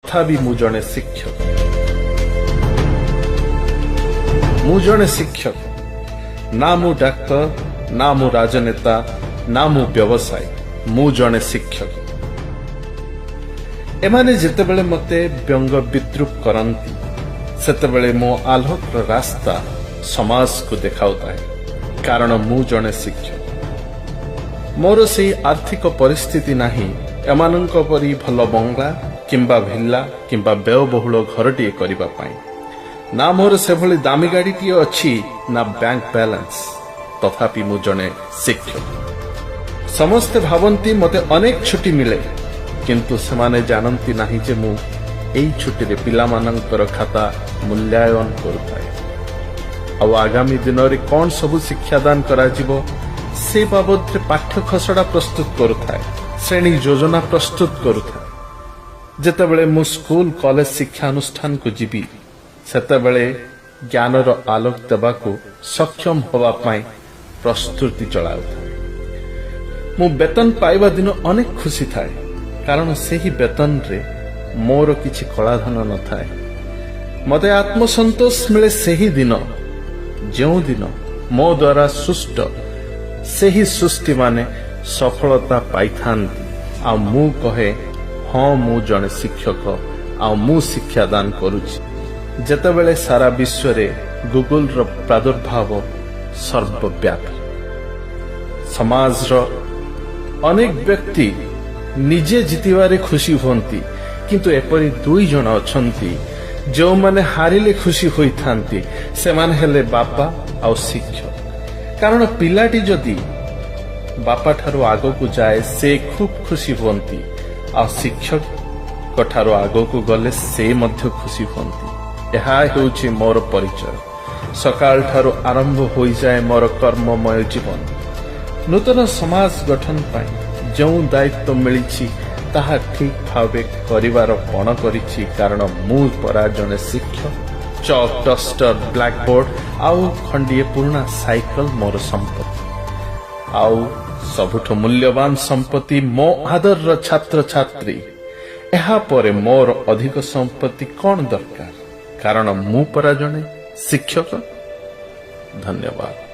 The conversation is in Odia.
ତଥାପି ମୁଁ ଜଣେ ଶିକ୍ଷକ। ମୁଁ ଜଣେ ଶିକ୍ଷକ। ନା ମୁଁ ଡାକ୍ତର, ନା ମୁଁ ରାଜନେତା, ନା ମୁଁ ବ୍ୟବସାୟୀ। ମୁଁ ଜଣେ ଶିକ୍ଷକ। ଏମାନେ ଯେତେବେଳେ ମୋତେ ବ୍ୟଙ୍ଗ ବିଦ୍ରୁପ କରନ୍ତି, ସେତେବେଳେ ମୋ ଆଲୋକର ରାସ୍ତା ସମାଜକୁ ଦେଖାଉଥାଏ, କାରଣ ମୁଁ ଜଣେ ଶିକ୍ଷକ। ମୋର ସେଇ ଆର୍ଥିକ ପରିସ୍ଥିତି ନାହିଁ ଏମାନଙ୍କ ପରି ଭଲ ବଙ୍ଗଳା କିମ୍ବା ଭିଲ୍ଲା କିମ୍ବା ବ୍ୟୟବହୁଳ ଘରଟିଏ କରିବା ପାଇଁ। ନା ମୋର ସେଭଳି ଦାମୀ ଗାଡ଼ିଟିଏ ଅଛି, ନା ବ୍ୟାଙ୍କ ବାଲାନ୍ସ। ତଥାପି ମୁଁ ଜଣେ ଶିକ୍ଷକ। ସମସ୍ତେ ଭାବନ୍ତି ମୋତେ ଅନେକ ଛୁଟି ମିଳେ, କିନ୍ତୁ ସେମାନେ ଜାଣନ୍ତି ନାହିଁ ଯେ ମୁଁ ଏଇ ଛୁଟିରେ ପିଲାମାନଙ୍କର ଖାତା ମୂଲ୍ୟାୟନ କରୁଥାଏ ଆଉ ଆଗାମୀ ଦିନରେ କ'ଣ ସବୁ ଶିକ୍ଷାଦାନ କରାଯିବ ସେ ବାବଦରେ ପାଠ୍ୟ ଖସଡ଼ା ପ୍ରସ୍ତୁତ କରୁଥାଏ, ଶ୍ରେଣୀ ଯୋଜନା ପ୍ରସ୍ତୁତ କରୁଥାଏ। ଯେତେବେଳେ ମୁଁ ସ୍କୁଲ, କଲେଜ, ଶିକ୍ଷାନୁଷ୍ଠାନକୁ ଯିବି, ସେତେବେଳେ ଜ୍ଞାନର ଆଲୋକ ଦେବାକୁ ସକ୍ଷମ ହେବା ପାଇଁ ପ୍ରସ୍ତୁତି ଚଳାଉଥାଏ। ମୁଁ ବେତନ ପାଇବା ଦିନ ଅନେକ ଖୁସି ଥାଏ, କାରଣ ସେହି ବେତନରେ ମୋର କିଛି କଳାଧନ ନଥାଏ। ମୋତେ ଆତ୍ମସନ୍ତୋଷ ମିଳେ ସେହି ଦିନ, ଯେଉଁଦିନ ମୋ ଦ୍ୱାରା ସୃଷ୍ଟ ସେହି ସୃଷ୍ଟିମାନେ ସଫଳତା ପାଇଥାନ୍ତି ଆଉ ମୁଁ କହେ, ହଁ, ମୁଁ ଜଣେ ଶିକ୍ଷକ ଆଉ ମୁଁ ଶିକ୍ଷାଦାନ କରୁଛି। ଯେତେବେଳେ ସାରା ବିଶ୍ୱରେ ଗୁଗୁଲର ପ୍ରାଦୁର୍ଭାବ ସର୍ବବ୍ୟାପୀ, ସମାଜର ଅନେକ ବ୍ୟକ୍ତି ନିଜେ ଜିତିବାରେ ଖୁସି ହୁଅନ୍ତି, କିନ୍ତୁ ଏପରି ଦୁଇ ଜଣ ଅଛନ୍ତି ଯେଉଁମାନେ ହାରିଲେ ଖୁସି ହୋଇଥାନ୍ତି। ସେମାନେ ହେଲେ ବାପା ଆଉ ଶିକ୍ଷକ। କାରଣ ପିଲାଟି ଯଦି ବାପାଠାରୁ ଆଗକୁ ଯାଏ, ସେ ଖୁବ୍ ଖୁସି ହୁଅନ୍ତି ଆଉ ଶିକ୍ଷକ ଠାରୁ ଆଗକୁ ଗଲେ ସେ ମଧ୍ୟ ଖୁସି ହୁଅନ୍ତି। ଏହା ହେଉଛି ମୋର ପରିଚୟ। ସକାଳଠାରୁ ଆରମ୍ଭ ହୋଇଯାଏ ମୋର କର୍ମମୟ ଜୀବନ। ନୂତନ ସମାଜ ଗଠନ ପାଇଁ ଯେଉଁ ଦାୟିତ୍ୱ ମିଳିଛି, ତାହା ଠିକ୍ ଭାବେ କରିବାର ପଣ କରିଛି, କାରଣ ମୁଁ ପରା ଜଣେ ଶିକ୍ଷକ। ଚକ୍, ଡଷ୍ଟର, ବ୍ଲାକବୋର୍ଡ ଆଉ ଖଣ୍ଡିଏ ପୁରୁଣା ସାଇକେଲ ମୋର ସମ୍ପତ୍ତି। ଆଉ ସବୁଠୁ ମୂଲ୍ୟବାନ ସମ୍ପତ୍ତି ମୋ ଆଦରର ଛାତ୍ରଛାତ୍ରୀ। ଏହାପରେ ମୋର ଅଧିକ ସମ୍ପତ୍ତି କ'ଣ ଦରକାର? କାରଣ ମୁଁ ପରା ଜଣେ ଶିକ୍ଷକ। ଧନ୍ୟବାଦ।